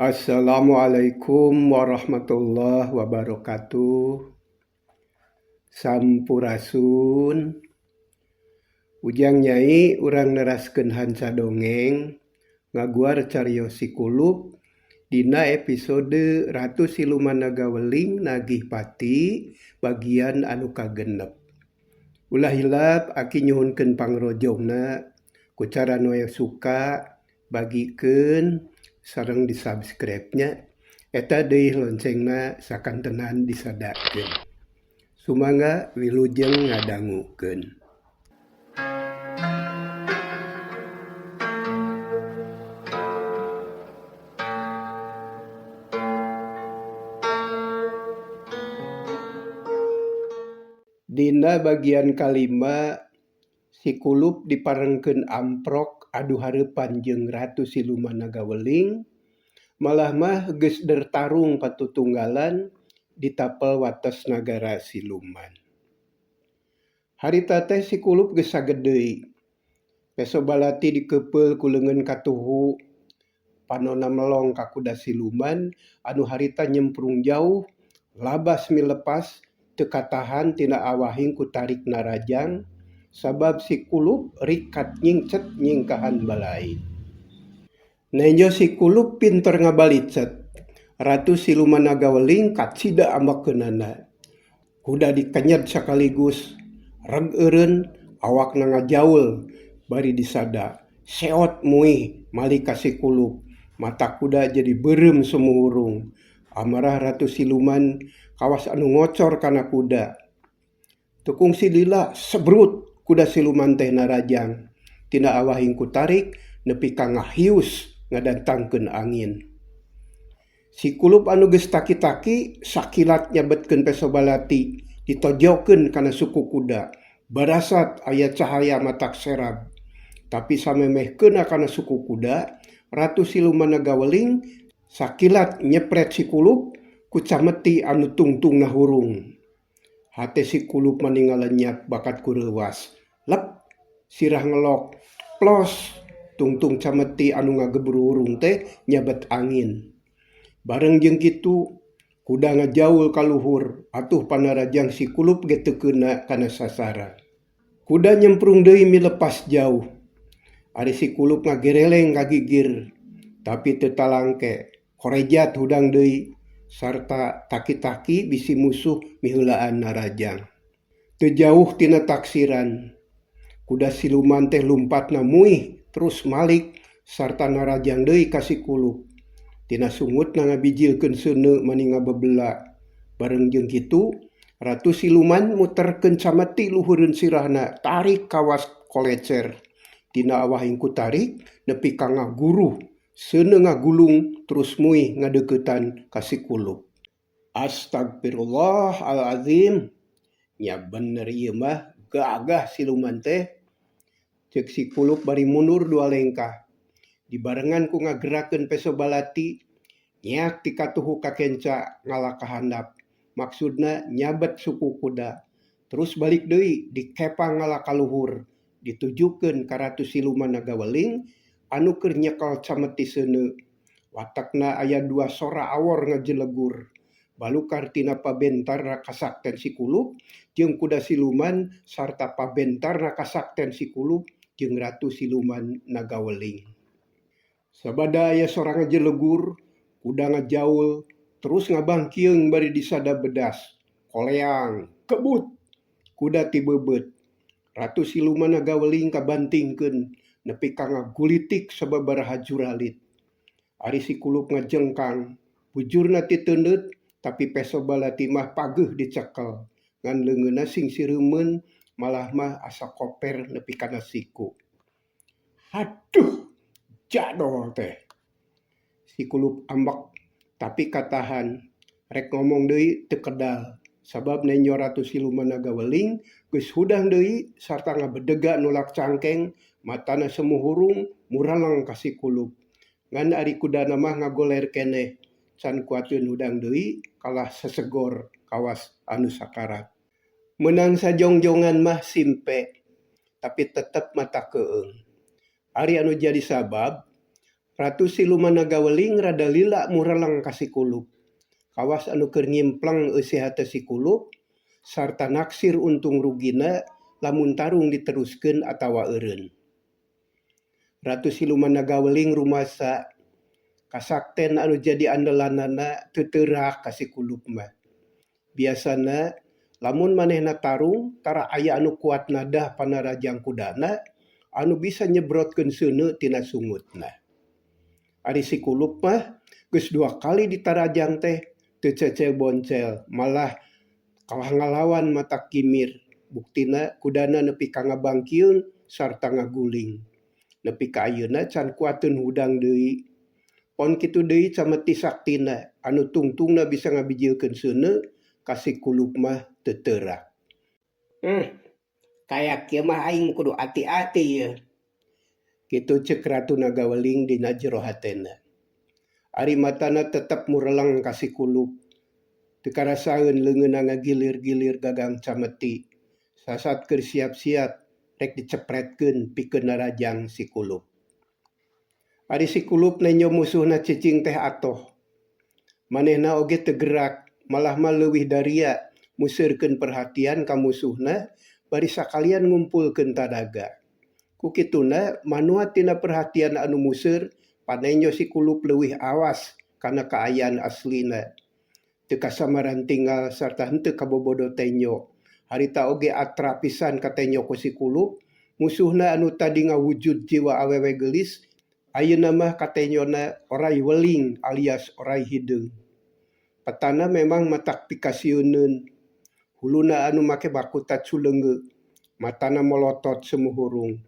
Assalamualaikum warahmatullahi wabarakatuh. Sampurasun. Ujang Nyai urang neraskeun hanca dongeng ngaguar carios Si Kulup dina episode Ratu Siluman Naga Weling Nagih Pati bagian anu kagenep. Ulah hilap aki nyuhunkeun pangrojongna ku cara nu suka bagikeun sareng di-subscribe nya eta deui loncengna sakantenan disadakeun. Sumangga wilujeng ngadangukeun. Dina bagian kalima Si Kulup diparengkeun amprok adu hareupan jeung Ratu Siluman Naga Weling malah mah geus dertarung patutunggalan di tapel wates nagara siluman. Harita teh Si Kulup geus saged deui. Peso balati dikepeul ku leungeun katuhu panonna melong ka kuda siluman anu harita nyemprung jauh labas milepas teu katahan tina awahing ku tarik narajang sabab Si Kulup rikat nyingcet nyingkahan balai. Nenjo Si Kulup pinter ngabalicet. Ratu Siluman Naga Weling kacida ambekeunana. Kuda dikenyet sakaligus reg eureun awakna ngajaul bari disada. Seot muih malik ka Si Kulup. Mata kuda jadi beureum sumuhurung. Amarah Ratu Siluman kawas anu ngocor kana kuda. Teu kungsi lila sebrut kuda siluman teh narajang. Tina awahing ku tarik nepi ka ngahius ngadantangkeun angin. Si Kulup anu geus taki-taki sakilat nyabetkeun peso balati ditojokeun kana suku kuda. Barasat aya cahaya matak serab. Tapi samemeh keuna kana suku kuda, Ratu Siluman Naga Weling sakilat nyepret Si Kulup ku cameti anu tungtungna hurung. Hate Si Kulup mani ngalenyap bakat ku reuwas. Lep! Sirah ngelok. Plos! Tungtung cameti anu ngagebru hurung teh nyabet angin. Bareng jeung kitu, kuda ngajaul ka luhur atuh panarajang Si Kulup ge teu keuna kana sasaran. Kuda nyemprung deui milepas jauh. Ari Si Kulup ngagereleng ka gigir, tapi teu talangke. Korejat hudang deui sarta taki-taki bisi musuh miheulaan narajang. Teu jauh tina taksiran. Kuda siluman teh lumpatna muih terus malik sarta narajang deui ka Si Kulup. Tina sungutna ngabijilkeun seuneu mani ngabebela. Bareng jeung kitu, Ratu Siluman muterkeun cameti luhureun sirahna tarik kawas kolecer. Tina awahing ku tarik nepi ka ngaguruh, seuneu ngagulung terus muih ngadeuketan ka Si Kulup. Astagfirullahalazim, nya bener ieu mah gagah siluman teh. Ceuk Si Kulup bari mundur dua lengkah. Dibarengan ku ngagerakeun peso balati, nyeak ti katuhu ka kenca ngalah ka handap. Maksudna nyabet suku kuda. Terus balik deui dikepang ngalah ka luhur, ditujukeun ka Ratu Siluman Naga Weling anu keur nyekel cameti seuneu. Watakna aya dua sora awor ngajelegur. Balukar tina pabentarna kasakten Si Kulup jeung kuda siluman sarta pabentarna kasakten Si Kulup jeung Ratu Siluman Naga Weling. Sabada aya sora ngajelegur, kuda ngajaul, terus ngabangkieung bari disada bedas. Koleang, kebut, kuda tibebeut. Ratu Siluman Naga Weling kabantingkeun nepi ka ngagulitik sababaraha juralit. Ari Si Kulup ngajengkang, bujurna titeundeut tapi peso balati mah pageuh dicekel. Ngan leungeunna sing sireumeun malah mah asa koper nepi kana siku. Haduh, jadol teh. Si Kulup ambek tapi katahan rek ngomong deui teu kedal sabab nenjo Ratu Siluman Naga Weling geus hudang deui sarta ngabedega nulak cangkeng matana semu hurung muraleng ka Si Kulup. Ngan ari kudana mah ngagoler keneh can kuateun hudang deui kalah sesegor kawas anu sakarat. Meunang sajongjongan mah simpe tapi tetep mata keung. Ari anu jadi sabab Ratu Siluman Naga Weling rada lila mureleng ka si Kulup. Kawas anu keur ngimpleng eusi hate si Kulup sarta naksir untung rugina lamun tarung diteruskeun atawa eureun. Ratu Siluman Naga Weling rumasa kasakten anu jadi andelanana teu teurak ka si Kulup mah. Biasana lamun manehna tarung tara aya anu kuat nadah panarajang kudana anu bisa nyebrotkeun seuneu tina sungutna. Ari si Kulup mah geus dua kali ditarajang teh teu cecel boncel malah kalah ngalawan matak kimir buktina kudana nepi ka ngabangkieung sarta ngaguling. Nepi ka ayeuna can kuateun hudang deui. Pon kitu deui cameti saktina anu tungtungna bisa ngabijilkeun seuneu ka si Kulup mah teu teurak. Huh, kaya kieu mah aing kudu ati-ati yeuh. Kitu ceuk Ratu Nagaweling dina jero hatena. Ari matana tetep mureleng ka si Kulup. Teu karasaeun leungeunna ngagilir-gilir gagang cameti. Sasat keur siap-siap rek dicepretkeun pikeun narajang si Kulup. Ari si Kulup nenjo musuhna cicing teh atoh. Manehna oge teu gerak, malah mah leuwih daria museurkeun perhatian ka musuhna bari sakalian ngumpulkeun tanaga. Ku kituna manua tina perhatian anu museur panenjo si Kulup leuwih awas kana kaayaan aslina. Teu kasamaran tinggal sarta henteu kabobodo tenjo. Harita oge atra pisan katenjo ku si Kulup, musuhna anu tadi ngawujud jiwa awewe geulis Ayeuna mah katenyona oray weling alias oray hideung. Petana memang matak pikasieuneun. Huluna anu make bakuta culeungeu, matana molotot sumuhurung.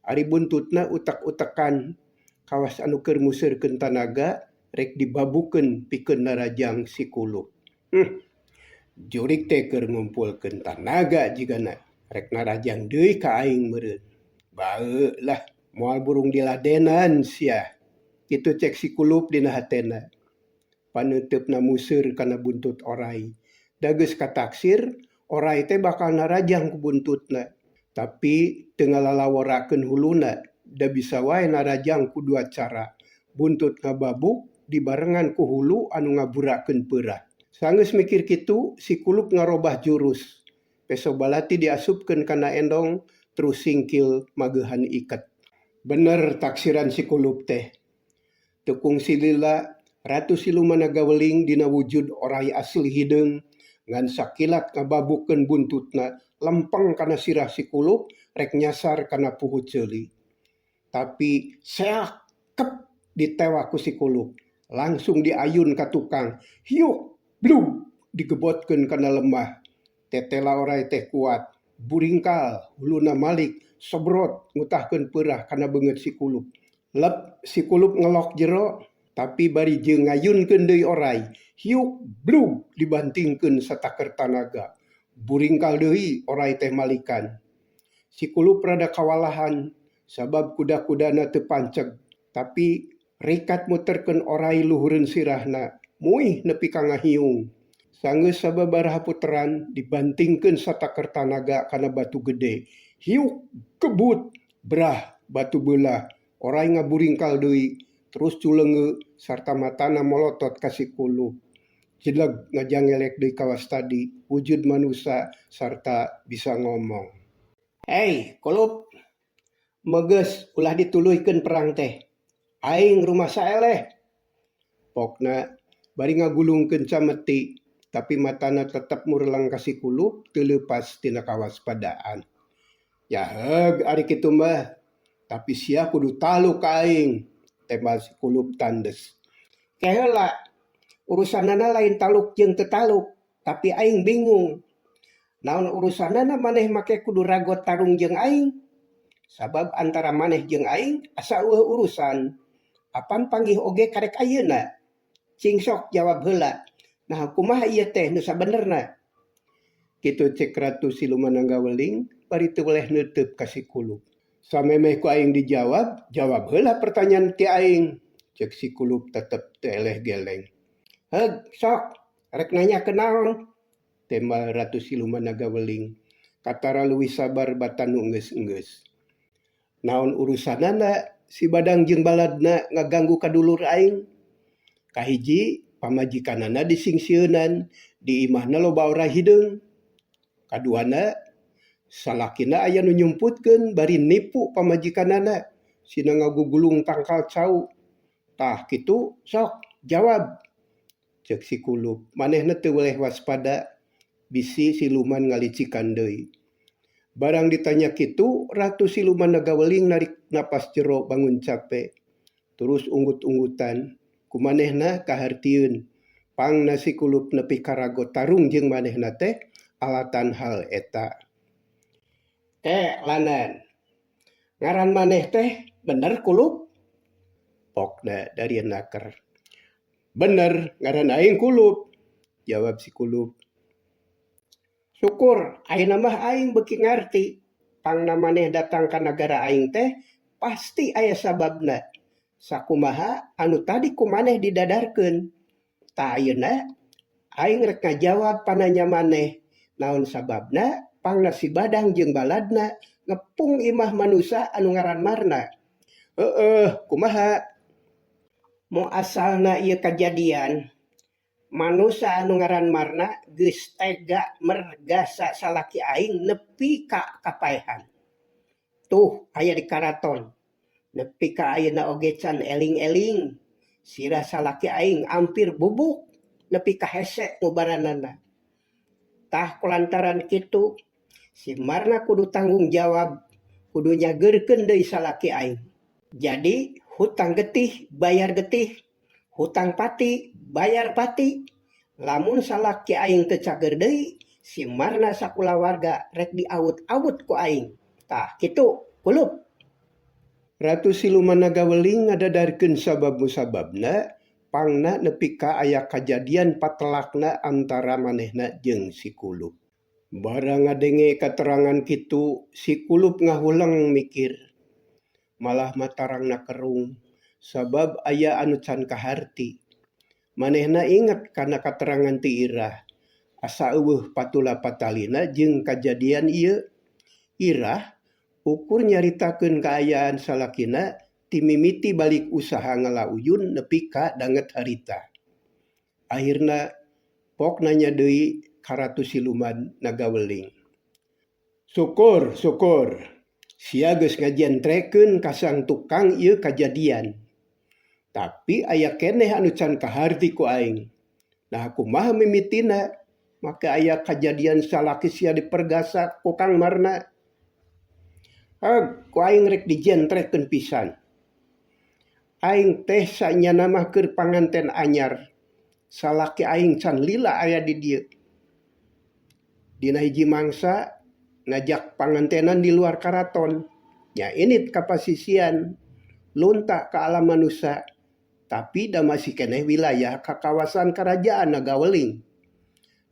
Ari buntutna utek-utekan kawas anu keur museurkeun tanaga rek dibabukeun pikeun narajang si Kulup. Huh, jurig teh keur ngumpulkeun tanaga jigana rek narajang deui ka aing meureun. Bae lah. Moal burung diladenan sia. Kitu cek si Kulup dina hatena. Paneuteupna museur kana buntut oray. Da geus kataksir, oray teh bakal narajang ku buntutna. Tapi teu ngalalaworakeun huluna, da bisa wae narajang ku dua cara, buntut ngababuk dibarengan ku hulu anu ngaburakeun peurah. Sanggeus mikir kitu, si Kulup ngarobah jurus. Peso balati diasupkeun kana endong terus singkil mageuhan iket. Bener taksiran si Kulup teh. Teu kungsi lila, Ratu Siluman Naga Weling dina wujud oray asli hideung ngan sakilat ngababukeun buntutna lempeng kana sirah si Kulup rek nyasar kana puhu ceuli. Tapi seak kep ditewak ku si Kulup. Langsung diayun ka tukang. Hiuk blug digebotkeun kana lemah. Tetela oray teh kuat. Buringkal huluna malik sobrot ngutahkeun peurah kana beungeut si Kulup. Lep si Kulup ngelok jero tapi bari jeung ngayunkeun deui oray. Hiuk blug dibantingkeun sataker tanaga. Buringkal deui oray teh malikan. Si Kulup rada kawalahan sabab kuda-kudana teu panceg. Tapi rikat muterkeun oray luhureun sirahna muih nepi ka ngahiung. Sanggeus sababaraha puteran dibantingkeun sataker tanaga kana batu gede. Hiuk gebut brah batu beulah oray ngaburingkal deui terus culeungeu sarta matana molotot ka si Kulup. Jeleg ngajangelek deui kawas tadi wujud manusa sarta bisa ngomong. Hei Kulup, megeus ulah dituluykeun perang teh. Aing rumasa eleh. Pokna bari ngagulungkeun cameti tapi matana tetep mureleng ka si Kulup teu leupas tina kawaspadaan. Yaheug ari kitu mah, tapi sia kudu taluk ka aing, tembal si Kulup tandes. Ke heula, urusanana lain taluk jeung teu taluk, tapi aing bingung. Naon urusanana maneh make kudu ragot tarung jeung aing? Sabab antara maneh jeung aing asa eueuh urusan. Apan panggih oge karek ayeuna? Cing sok jawab heula. Nah kumaha ieu teh nu sabenerna? Kitu cek Ratu Siluman Nanggaweling bari teu weleh neuteup ka si Kulup. Samemeh ku aing dijawab, jawab heula pertanyaan ti aing. Cek si Kulup tetep teu eleh geleng. Heug sok, rek nanyakeun naon? Tembal Ratu Siluman Nagaweling katara leuwih sabar batan nu enggeus-enggeus. Naon urusanana Si Badang jeung baladna ngaganggu ka dulur aing? Kahiji, pamajikanana disingsieunan, di imahna loba oray hideung. Kaduana, salakina aya nu nyumputkeun bari nipu pamajikanana sina ngagugulung tangkal cau. Tah kitu, sok jawab! Cek si Kulup. Manehna teu weleh waspada bisi siluman ngalicikan deui. Barang ditanya kitu, Ratu Siluman Nagaweling narik napas jero bangun cape. Turus unggut-unggutan. Ku manehna kahartieun. Pangna si Kulup nepi ka rago tarung jeung manehna teh alatan hal eta. Ke lanan. Ngaran maneh teh bener Kulup? Pokna darieun naker. Bener, ngaran aing Kulup, jawab si Kulup. Syukur, ayeuna mah aing beuki ngarti. Pangna maneh datang ka nagara aing teh pasti aya sababna. Sakumaha anu tadi ku maneh didadarkeun. Tah ayeuna aing rek ngajawab pananya maneh. Naon sababna pangna si Badang jeung baladna ngepung imah manusa anu ngaran Marna. Heueuh, kumaha? Muasalna ieu kajadian, manusa anu ngaran Marna geus tega mergasa salaki aing nepi ka kapaehan. Tuh aya di karaton, nepi ka ayeuna oge can eling-eling. Sirah salaki aing ampir bubuk nepi ka hese ngubaranana. Tah kulantaran kitu, si Marna kudu tanggung jawab, kudu nyageurkeun deui salaki aing. Jadi hutang getih bayar getih, hutang pati bayar pati. Lamun salaki aing teu cager deui, si Marna sakulawarga rek diawut-awut ku aing. Tah kitu, Kulup. Ratu Siluman Nagaweling ngadadarkeun sabab musababna pangna nepi ka aya kajadian patelakna antara manehna jeung si Kulup. Barang ngadenge katerangan kitu, si Kulup ngahuleng mikir. Malah matarangna kerung, sabab aya anu can kaharti. Manehna inget kana katerangan ti Irah, asa eueuh patula patalina jeung kajadian ieu. Irah ukur nyaritakeun kaayaan salakina ti mimiti balik usaha ngala uyun nepi ka danget harita. Ahirna pok nanya deui ka Ratu Siluman Nagaweling. Syukur, syukur. Sia geus ngajentrekeun ka sang tukang ieu kajadian. Tapi aya keneh anu can kaharti ku aing. Nah kumaha mimitina make aya kajadian salaki sia dipergasa ku Kang Marna. Heg, ku aing rek dijentrekeun pisan. Aing teh sanyana mah keur panganten anyar. Salaki aing can lila aya di dieu. Dina hiji mangsa ngajak pangantenan di luar karaton. Nya init ka pasisian, lunta ka alam manusa, tapi da masih keneh wilayah ka kawasan karajaan Nagaweling.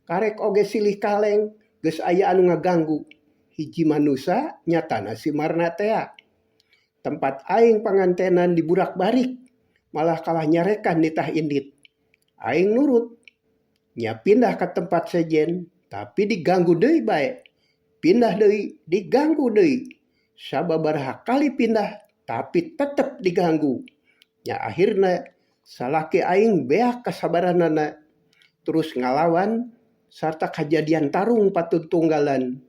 Karek oge silih kaleng geus aya anu ngaganggu. Hiji manusa nyatana si Marna tea. Tempat aing pangantenan diburak-barik, malah kalah nyarekan nitah indit. Aing nurut. Nya pindah ka tempat sejen, tapi diganggu deui bae. Pindah deui, diganggu deui. Sababaraha kali pindah, tapi tetep diganggu. Nya akhirna salaki aing beak kasabaranana, terus ngalawan sarta kajadian tarung patuntunggalan.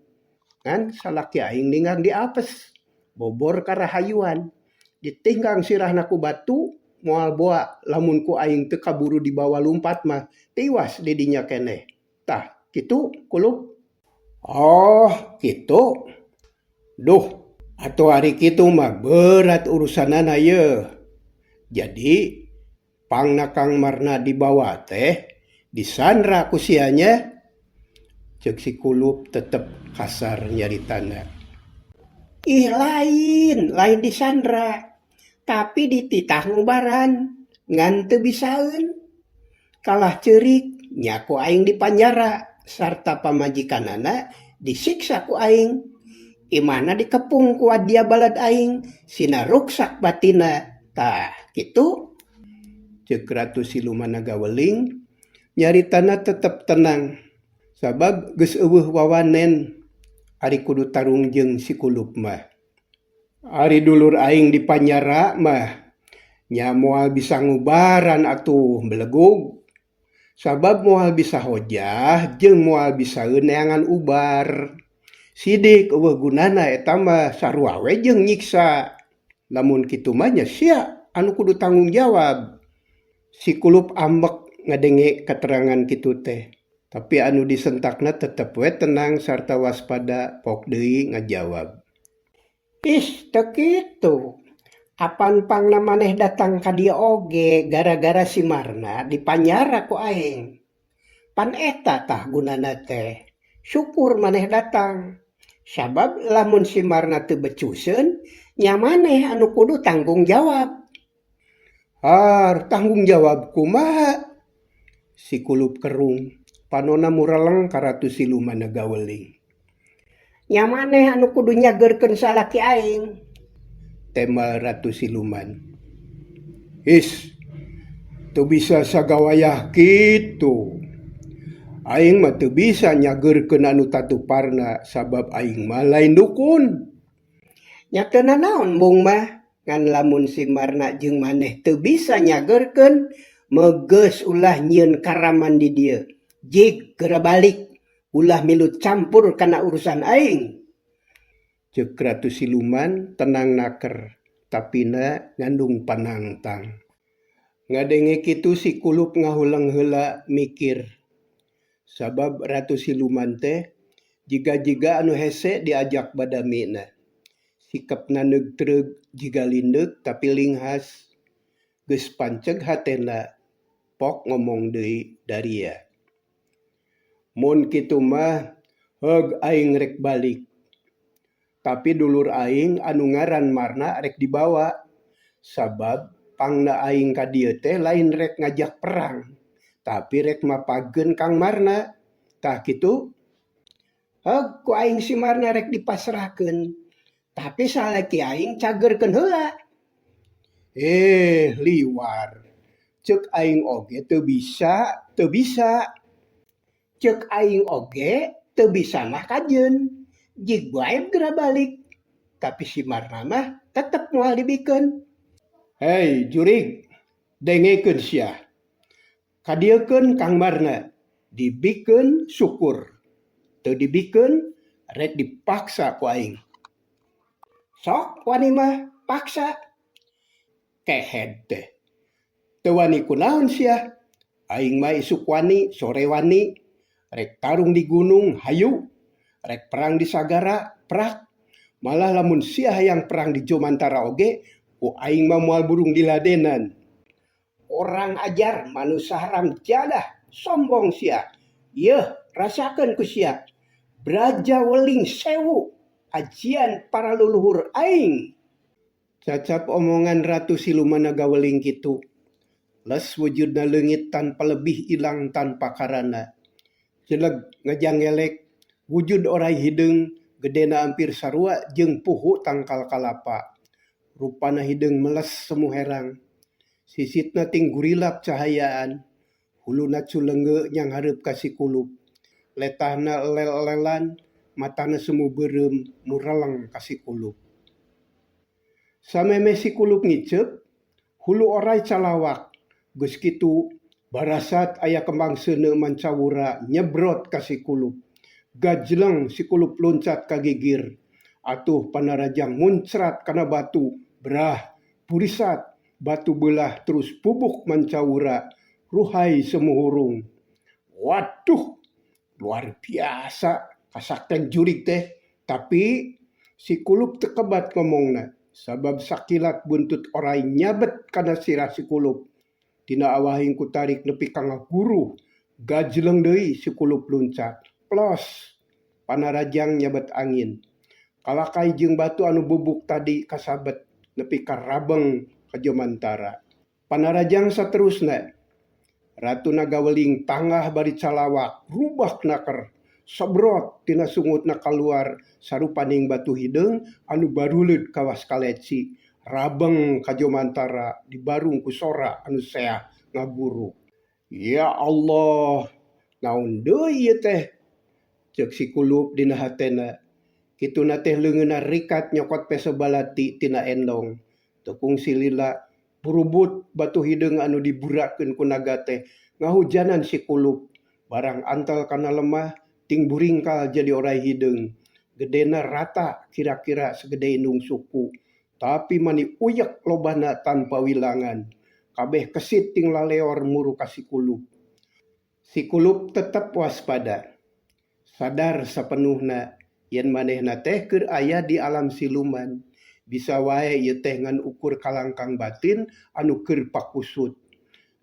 Ngan salaki aing ninggang diapes, bobor ka rahayuan. Ditinggang sirahna ku batu, moal boa lamun ku aing teu kaburu dibawa lumpat mah, tiwas di dinya keneh. Tah, kitu Kulup. Oh, kitu. Duh, atuh ari kitu mah berat urusanana yeuh. Jadi, pangna Kang Marna dibawa teh disandra ku sia nya. Ceuk si Kulup tetep kasar nyaritana. Ih lain, lain disandra. Tapi dititah ngubaran, ngan teu bisaeun. Kalah ceurik, nya ku aing dipanjara sarta pamajikanana disiksa ku aing. Imahna dikepung ku wadia balad aing, sina ruksak batinna. Tah, kitu. Ceuk Ratu Siluman Nagaweling, nyaritana tetep tenang. Sabab geus eueuh wawanen ari kudu tarung jeung si Kulup mah. Ari dulur aing dipanyara mah nya moal bisa ngubaran atuh belegug. Sabab moal bisa hojah jeung moal bisaeun neangan ubar. Sidik eueuh gunana eta mah sarua we jeung nyiksa. Lamun kitu mah nya sia anu kudu tanggung jawab. Si kulup ambek ngadenge katerangan kitu teh. Tapi anu disentakna tetep we tenang sarta waspada pok deui ngajawab. Ih teu kitu, apan pangna maneh datang ka dieu oge gara-gara si Marna dipanyara ku aing. Pan eta tah gunana teh, syukur maneh datang. Sabab lamun si Marna teu becuseun nya maneh anu kudu tanggung jawab. Har tanggung jawab kumaha? Si kulup kerung. Panona mureleng ka Ratu Siluman Nagaweling. Nya maneh anu kudu nyageurkeun salaki aing. Tema Ratu Siluman. Is, teu bisa sagawayah kitu. Aing mah teu bisa nyageurkeun anu tatuparna sabab aing mah lain dukun. Nya teu nanaon bung mah, ngan lamun si Marna jeung maneh teu bisa nyageurkeun, meugeus ulah nyieun karaman di dieu. Jig geura balik, ulah milu campur kana urusan aing. Ceuk Ratu Siluman tenang naker, tapina ngandung panangtang. Ngadenge kitu si kulup ngahuleng heula mikir. Sabab Ratu Siluman teh jiga-jiga anu hese diajak badamina. Sikepna neugtreug jiga lindeuk tapi linghas. Geus panceg hatena pok ngomong deui daria. Mun kitu mah heug aing rek balik. Tapi dulur aing anu ngaran Marna rek dibawa. Sabab pangna aing ka dieu teh lain rek ngajak perang, tapi rek mapageun Kang Marna. Tah kitu? Heug ku aing si Marna rek dipasrahkeun. Tapi salaki aing cageurkeun heula. Eh liwar. Ceuk aing oge teu bisa, teu bisa. Ceuk aing oge teu bisa mah kajeun. Jig wae geura balik. Tapi si Marna mah tetep moal dibikeun. Hei jurig, dengekeun sia. Kadieukeun Kang Marna, dibikeun syukur. Teu dibikeun rek dipaksa ku aing. Sok wani mah paksa. Kehed teh. Teu wani kunaon sia? Aing mah isuk wani, sore wani. Rek tarung di gunung, hayu. Rek perang di sagara, prak. Malah lamun sia hayang perang di Jomantara oge, ku aing mah moal burung diladenan. Orang ajar manusa haram jadah, sombong sia. Yeuh, rasakeun ku sia. Braja weling sewu, ajian para luluhur aing. Cacap omongan Ratu Siluman Nagaweling kitu. Les wujudna leungit tanpa lebih ilang tanpa karana. Jeleg ngajanggelek, wujud oray hideung, gedena ampir sarua jeung puhu tangkal kalapa. Rupana hideung meles semu herang. Sisitna ting gurilap cahayaan. Huluna culeungeu nyanghareup ka si kulup. Letahna elel-elelan, matana semu beureum mureleng ka si kulup. Samemeh si kulup ngiceup, hulu oray calawak. Geus kitu barasat aya kembang seuneu mancawura nyebrot ka si kulup. Gajleng si kulup luncat ka gigir. Atuh panarajang muncrat kana batu, brah, purisat, batu beulah terus bubuk mancawura, ruhay semu hurung. Waduh, luar biasa kasakten jurig teh. Tapi si kulup teu kebat ngomongna, sabab sakilat buntut oray nyabet kana sirah si kulup. Tina awahing ku tarik nepi ka ngaguruh, gajleng deui si kulup luncat. Plos, panarajang nyabet angin. Kalakay jeung batu anu bubuk tadi kasabet nepi ka rabeng ka Jomantara. Panarajang saterusna, Ratu Nagaweling tangah bari calawak, rubak naker. Sobrot tina sungutna kaluar sarupaning batu hideung anu baruleud kawas kaleci. Rabeng ka Jomantara dibarung ku sora anu seah ngaguru. Ya Allah, naon deui ieu teh? Ceuk si kulup dina hatena. Kituna teh leungeunna rikat nyokot peso balati tina endong. Teu kungsi lila, burubut batu hideung anu diburakeun ku naga teh ngahujanan si kulup. Barang antel kana lemah, ting buringkal jadi oray hideung. Gedena rata kira-kira sagede indung suku, tapi mani uyek lobana tanpa wilangan. Kabeh kesit ting laleor muru ka si kulup. Si kulup tetep waspada, sadar sapenuhna yen manehna teh keur aya di alam siluman. Bisa wae ieu teh ngan ukur kalangkang batin anu keur pakusut.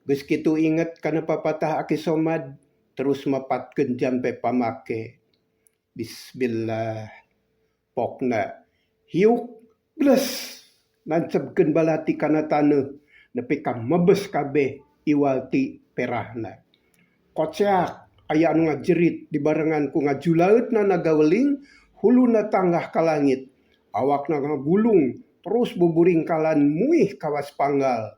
Geus kitu inget kana papatah Aki Somad, terus mapatkeun jampe pamake. Bismillah. Pokna hiuk bles nancebkeun balati kana taneuh nepi ka mebes kabeh iwal ti perahna. Koceak aya anu ngajerit dibarengan ku ngajulaeutna naga weling huluna tanggah ka langit. Awakna ngagulung terus buburingkalan muih kawas panggal.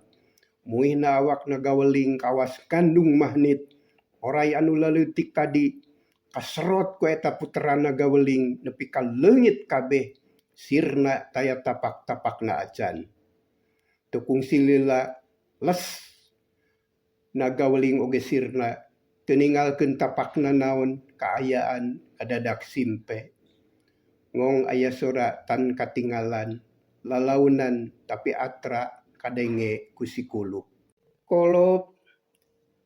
Muihna awak naga weling kawas kandung mahnit. Oray anu laleutik tadi kaserot ku eta puteran naga weling nepi ka leungit kabeh sirna taya tapak-tapakna acan. Teu kungsi lila les naga weling oge sirna teu ninggalkeun tapakna naon kaayaan kadadak simpe. Ngong aya sora tan katinggalan lalaunan tapi atra kadenge ku si kulup. Kulup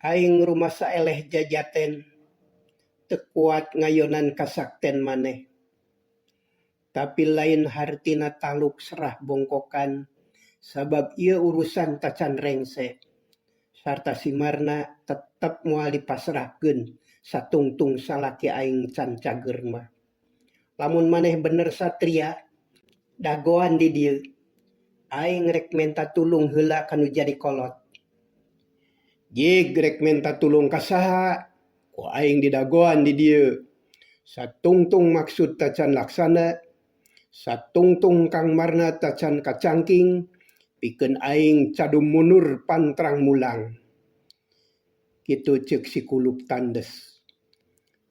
aing rumasa eleh jajaten teu kuat ngayonan kasakten maneh. Tapi lain hartina taluk serah bongkokan sabab ieu urusan tacan rengse sarta si Marna tetep moal dipasrahkeun satungtung salaki aing can cager mah. Lamun maneh bener satria dagoan di dieu aing rek menta tulung heula ka nu jadi kolot. Jig rek menta tulung ka saha ku aing didagoan di dieu. Satungtung maksud tacan laksana, satungtung Kang Marna tacan kacangking pikeun aing cadum mundur pantrang mulang. Kitu ceuk si kulup tandes.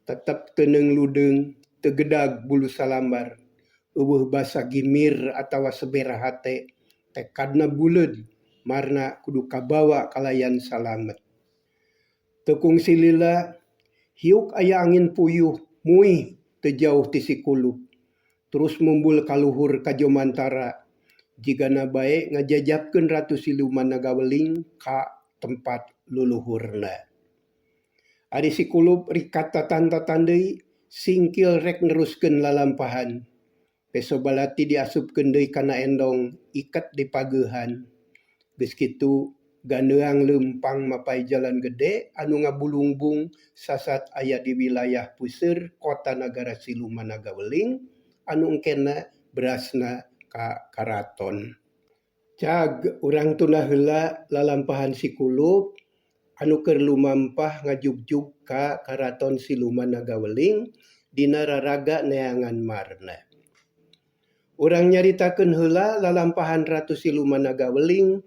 Tetep teu neungludeung, teu gedag bulu salambar. Eueuh basa gimir atawa seber hate, tekadna buleud, marna kudu kabawa kalayan salamet. Teu kungsi lila, hiuk aya angin puyuh muih teu jauh ti si kulup. Terus mumbul ka luhur ka jomantara, jigana bae ngajajapkeun ratu siluman naga weling ka tempat luluhurna. Ari si kulup rikat tatan-tatan deui, singkil rek neruskeun lalampahan. Peso balati diasupkeun deui kana endong, iket dipageuhan. Geus kitu ganeuang leumpang mapay jalan gede anu ngabulungbung sasat aya di wilayah puseur kota nagara siluman naga weling anu engkena berasna ka karaton. Cag urang tunda heula lalampahan si kulup anu keur lumampah ngajugjug ka karaton siluman naga weling dina raraga neangan marna. Urang nyaritakeun heula lalampahan ratu siluman naga weling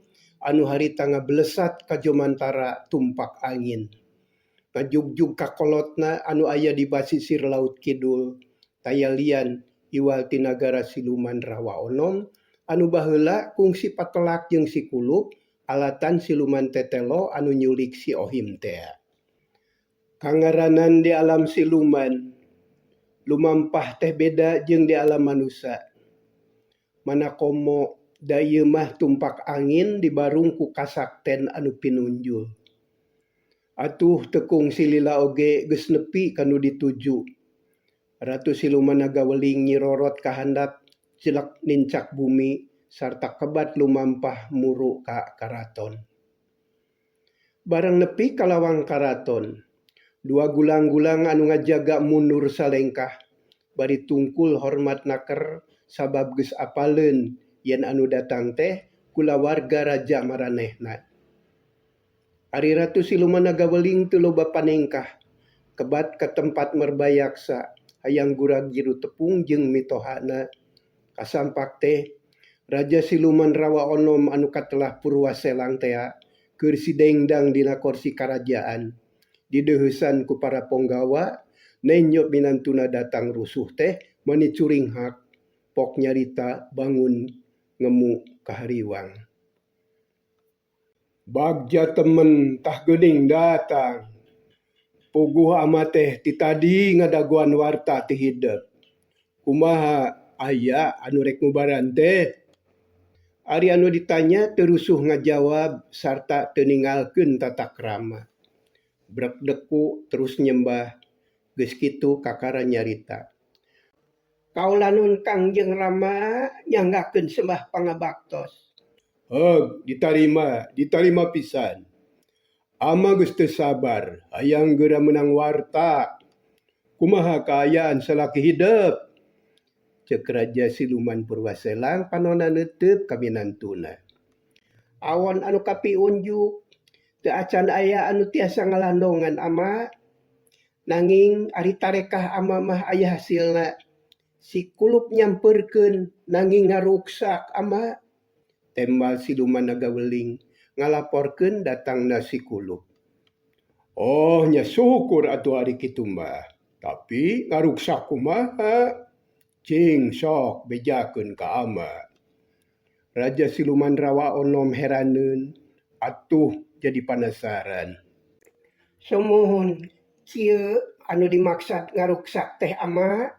anu harita ngabelesat ka jomantara tumpak angin. Ngajugjug ka kolotna anu aya di basisir laut kidul, taya lian iwal ti nagara siluman Rawa Onom anu baheula kungsi patelak jeung si kulup alatan siluman tetelo anu nyulik si Ohim tea. Kangaranan di alam siluman, lumampah teh beda jeung di alam manusa. Mana komo da ieu mah tumpak angin dibarung ku kasakten anu pinunjul. Atuh teu kungsi lila oge geus nepi ka nu dituju. Ratu siluman naga weling nyirorot ka handap jelek nincak bumi sarta kebat lumampah muru ka karaton. Barang nepi ka lawang karaton, dua gulang-gulang anu ngajaga mundur salengkah bari tungkul hormat naker sabab geus apaleun yen anu datang teh kulawarga raja maranehna. Ari ratu siluman naga weling teu loba panengkah, kebat ka tempat merbayaksa hayang gurag-giru tepung jeung mitohana. Kasampak teh raja siluman Rawa Onom anu katelah Purwaselang tea keur sidengdang dina korsi karajaan. Dideuheusan ku para ponggawa nenjo minantuna datang rusuh teh Mani curinghak pok nyarita bangun ngemu kahariwang. Bagja temen tah geuning datang. Puguh ama teh ti tadi ngadagoan warta ti hidep. Kumaha aya anu rek ngubaran teh? Ari anu ditanya teu rusuh ngajawab sarta teu ninggalkeun tata krama. Brek deku terus nyembah, geus kitu kakara nyarita. Kaula nun Kangjeng Rama nyanggakeun sembah pangabaktos. Heug ditarima, ditarima pisan. Ama geus teu sabar hayang geura meunang warta. Kumaha kaayaan salaki hidep? Ceuk Raja Siluman Purwaselang panonna neuteup ka minantuna. Awon anu kapiunjuk teu acan aya anu tiasa ngalandongan ama. Nanging ari tarekah ama mah aya hasilna. Si kulup nyampeurkeun nanging ngaruksak ama. Tembal Siluman Nagaweling ngalaporkeun datangna si kulup. Oh nya syukur atuh ari kitu mah. Tapi ngaruksak kumaha? Cing sok bejakeun ka ama. Raja Siluman Rawa Onom heraneun atuh jadi panasaran. Sumuhun kieu anu dimaksad ngaruksak teh ama.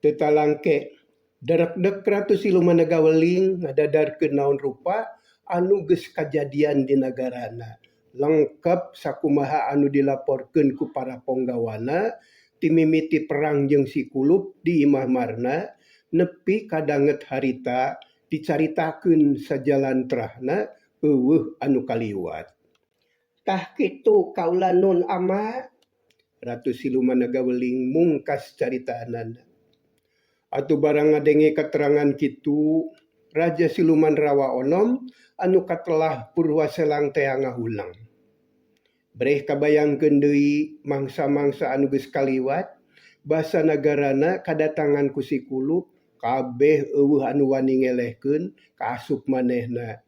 Teu talangke darekdek Ratu Siluman Nagaweling ngadadarkeun naon rupa anu geus kajadian di nagarana. Lengkep sakumaha anu dilaporkeun ku para ponggawana ti mimiti perang jeung si kulup di imah Marna nepi ka danget harita dicaritakeun sajalantrahna eueuh anu kaliwat. Tah kitu kaula nun ama. Ratu Siluman Nagaweling mungkas caritaanana. Atuh barang ngadenge katerangan kitu Raja Siluman Rawa Onom anu katelah Purwaselang tea ngahuleng. Breh kabayangkeun deui mangsa-mangsa anu geus kaliwat basa nagarana kadatangan ku si kulup kabeh eueuh anu wani ngelehkeun kaasup manehna.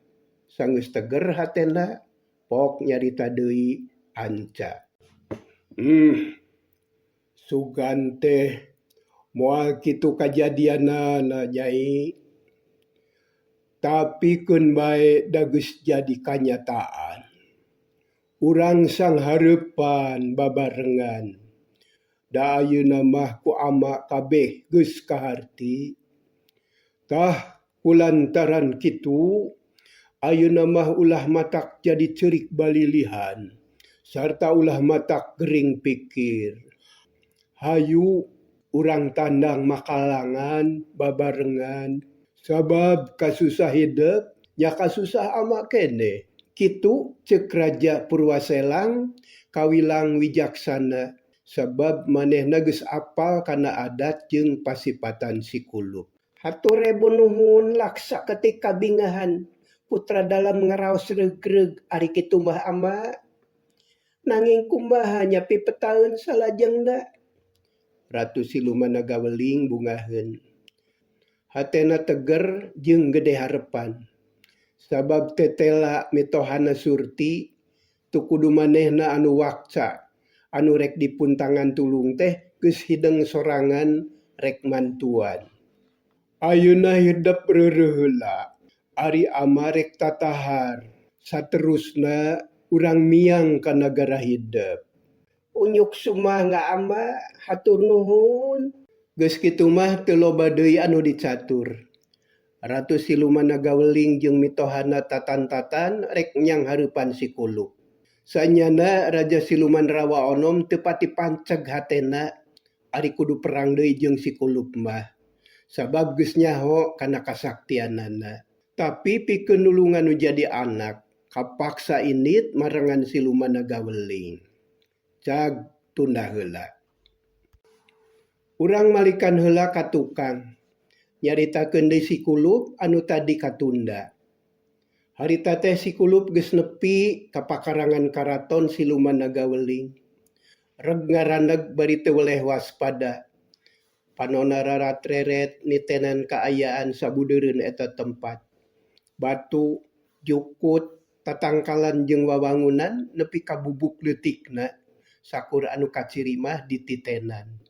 Sanggeus teger hatena pok nyarita deui anca. Sugan teh moal kitu kajadianana Nyai. Tapi keun bae da geus jadi kanyataan. Urang sanghareupan babarengan. Da ayeuna mah ku ama kabeh geus kaharti. Tah kulantaran kitu ayeuna mah ulah matak jadi ceurik balilihan sarta ulah matak gering pikir. Hayu urang tandang makalangan babarengan sabab kasusah hidep nya kasusah ama keneh. Kitu ceuk Raja Purwaselang kawilang wijaksana sabab manehna geus apal kana adat jeung pasipatan si kulup. Hatur rebu nuhun laksa ketik kabingahan putra dalam ngaraos reug-reug ari kitu mah ama. Nanging kumaha nya pipetaeun salajengna. Ratu Siluman Nagaweling bungaheun. Hatena teger jeung gede harepan. Sabab tetela mitohana Surti teu kudu manehna anu wakca anu rek dipuntangan tulung teh geus hideng sorangan rek mantuan. Ayeuna hidep reureuh heula ari ama rek tatahar saterusna urang miang ka nagara hidep. Unyuk sumangga ama hatur nuhun. Geus kitu mah teu loba deui anu dicatur. Ratu Siluman Nagaweling jeung mitohana tatan-tatan rek nyang hareupan si kulup. Sanyana Raja Siluman Rawa Onom teu pati panceg hatena ari kudu perang deui jeung si kulup mah. Sabab geus nyaho kana kasaktianana. Tapi pikeun nulungan nu jadi anak kapaksa indit marengan Siluman Nagaweling. Cag tunda heula. Urang malikan heula ka tukang. Nyaritakeun deui si kulup anu tadi katunda. Harita teh si kulup geus nepi ka pakarangan karaton Siluman Nagaweling. Reg ngaraneg bari teu weleh waspada. Panonna raratreret nitenan kaayaan sabudeureun eta tempat. Batu, jukut, tatangkalan jeung wawangunan nepi ka bubuk leutikna sakur anu kaciri mah dititenan.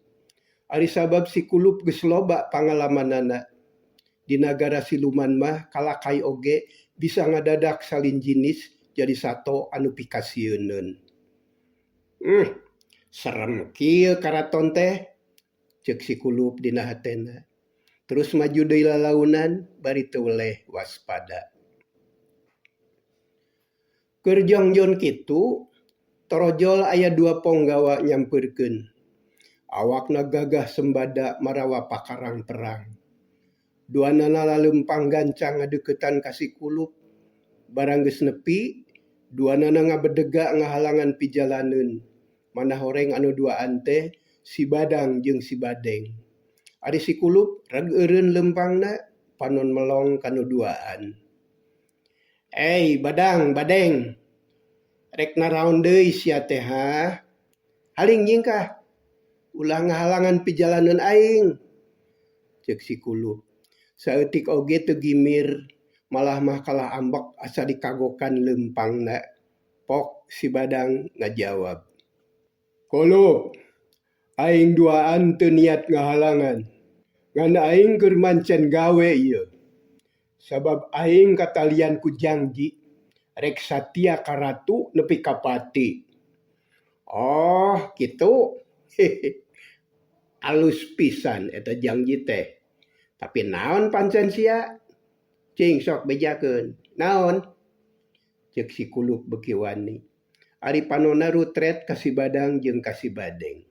Ari sabab si kulup geus loba pangalamanana. Di nagara siluman mah kalakai oge bisa ngadadak salin jinis jadi sato anu pikasieuneun. Uhh, serem kieu karaton teh, ceuk si kulup dina hatena. Terus maju deui lalaunan bari teu weleh waspada. Keur jongjon kitu, torojol aya dua ponggawa nyampeurkeun. Awakna gagah sembada marawa pakarang perang. Duanana laleumpang gancang ngadeuketan ka si kulup. Barang geus nepi, duanana ngabedega ngahalangan pijalaneun. Manah horeng anu duaan teh si Badang jeung si Badeng. Ari si kulup reg eureun leumpangna, panon melong ka nu duaan. Ey Badang, Badeng, rek naraon deui sia teh hah? Haling nyingkah, ulah ngahalangan pijalaneun aing, ceuk si kulup. Saeutik oge teu gimir, malah mah kalah ambek asa dikagokan leumpangna. Pok si Badang ngajawab. Kulup, aing duaan teu niat ngahalangan, ngan aing keur mancen gawe ieu. Sabab aing katalian ku jangji rek satia ka ratu nepi ka pati. Oh, kitu? Hehe. Alus pisan eta jangji teh. Tapi naon pancen sia? Cing sok bejakeun. Naon? Ceuk si kulup beuki wani. Ari panonna rutret ka si Badang jeung ka si Badeng.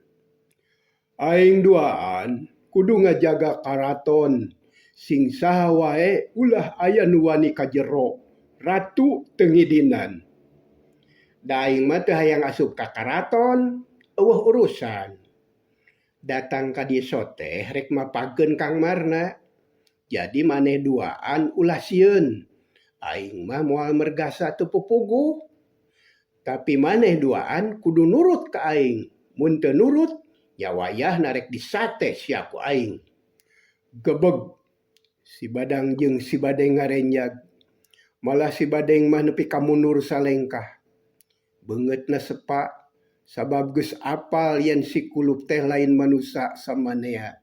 Aing duaan kudu ngajaga karaton sing saha wae ulah aya nu wani ka jero, ratu teu ngidinan. Da aing mah teu hayang asup ka karaton, eueuh urusan. Datang ka dieu teh rek mapageun Kang Marna. Jadi maneh duaan ulah sieun. Aing mah moal mergasa teu pupuguh. Tapi maneh duaan kudu nurut ka aing. Mun teu nurut, nya wayahna rek disate sia ku aing. Gebeg! Si Badang jeung si Badeng ngarenjag. Malah si Badeng mah nepi ka mundur salengkah. Beungeutna sepa, sabab geus apal yen si kulup teh lain manusa samanea.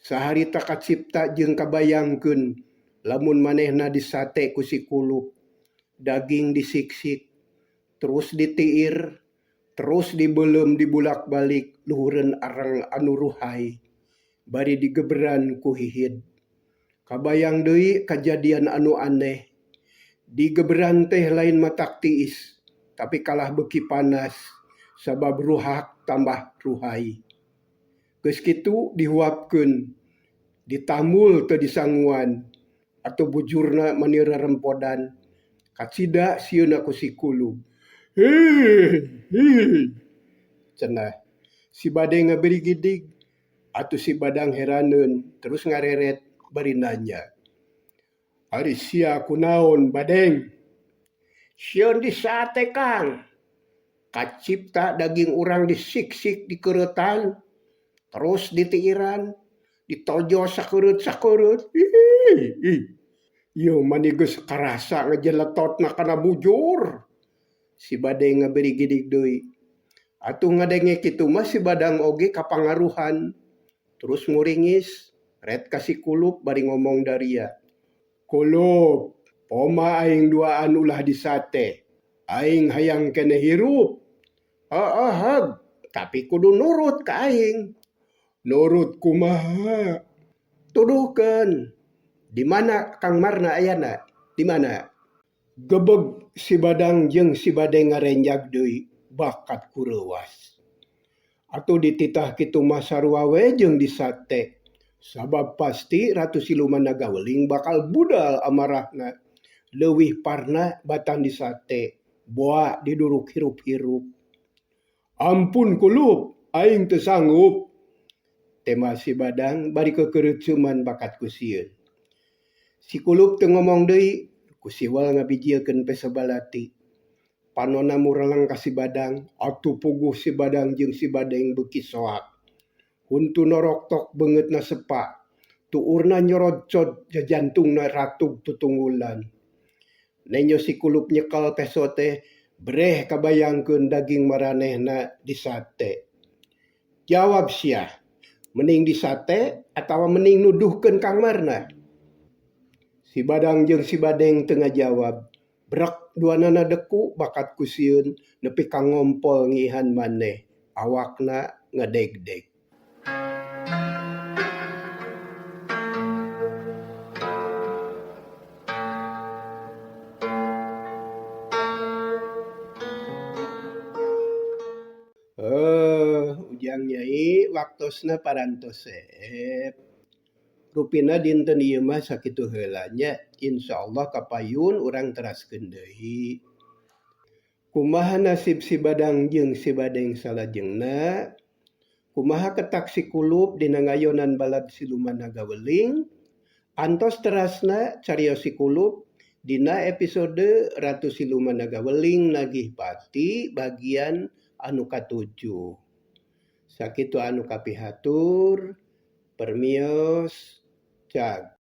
Saharita kacipta jeung kabayangkeun lamun manehna disate ku si kulup. Daging disiksik, terus ditiir, terus dibeuleum dibulak-balik luhureun areng anu ruhai bari digeberan ku hihid. Kabayang deui kajadian anu aneh. Digeberan teh lain matak tiis, tapi kalah beuki panas sabab ruhak tambah ruhai. Geus kitu dihuapkeun, ditambul teu disanguan atuh bujurna mani rerempodan. Kacida sieunna ku si kulub. Hih hih cenah. Si Badeng ngabirigidig atuh si Badang heraneun terus ngareret bari nanya. Ari sia kunaon Badeng? Sieun disate Kang. Kacipta daging urang disiksik dikeuretan terus ditiiran ditojo sakeureut-sakeureut. Hih hih. Ieu mani geus karasa ngajeletotna kana bujur. Si Badeng ngabirigidig deui. Atuh ngadenge kitu mah si Badang oge kapangaruhan. Terus muringis, ret ka si kulup bari ngomong daria. Kulup, poma aing duaan ulah disate. Aing hayang keneh hirup. Heueuh heug, tapi kudu nurut ka aing. Nurut kumaha? Tuduhkeun. Di mana Kang Marna ayana? Di mana? Gebeg si Badang jeung si Badeng ngarenjag deui bakat ku reuwas. Atuh dititah kitu mah sarua we jeung disate. Sabab pasti Ratu Siluman Naga Weling bakal budal amarahna. Leuwih parna batan disate, boa diduruk hirup-hirup. Ampun kulup, aing teu sanggup. Tema si Badang bari kekereut-ceuman bakat ku sieun. Si kulup teu ngomong deui, ku siwal ngabijilkeun peso balati. Panonna mureleng ka si Badang, atuh puguh si Badang jeung si Badeng beuki soak. Huntu noroktok beungeutna sepa, tuurna nyorodcod jajantungna ratug tutunggulan. Nenjo si kulup nyekel peso teh, breh kabayangkeun daging maranehna disate. Jawab sia. Mending disate atawa mending nuduhkeun Kang Marna? Si Badang jeung si Badeng teu ngajawab. Brek duanana deku bakat ku sieun nepi ka ngompol ngiihan maneh. Awakna ngadegdeg. Heuh Ujang Nyai waktosna parantos seep. Rupina dinten ieu mah sakitu heula nya. Insyaallah kapayun urang teraskeun deui. Kumaha nasib si Badang jeung si Badeng salajengna? Kumaha ketak si Kulup dina ngayonan balad siluman Naga Weling? Antos terasna carios si Kulup dina episode Ratu Siluman Naga Weling Nagih Pati bagian anu katujuh. Sakitu anu kapihatur, permios, cag.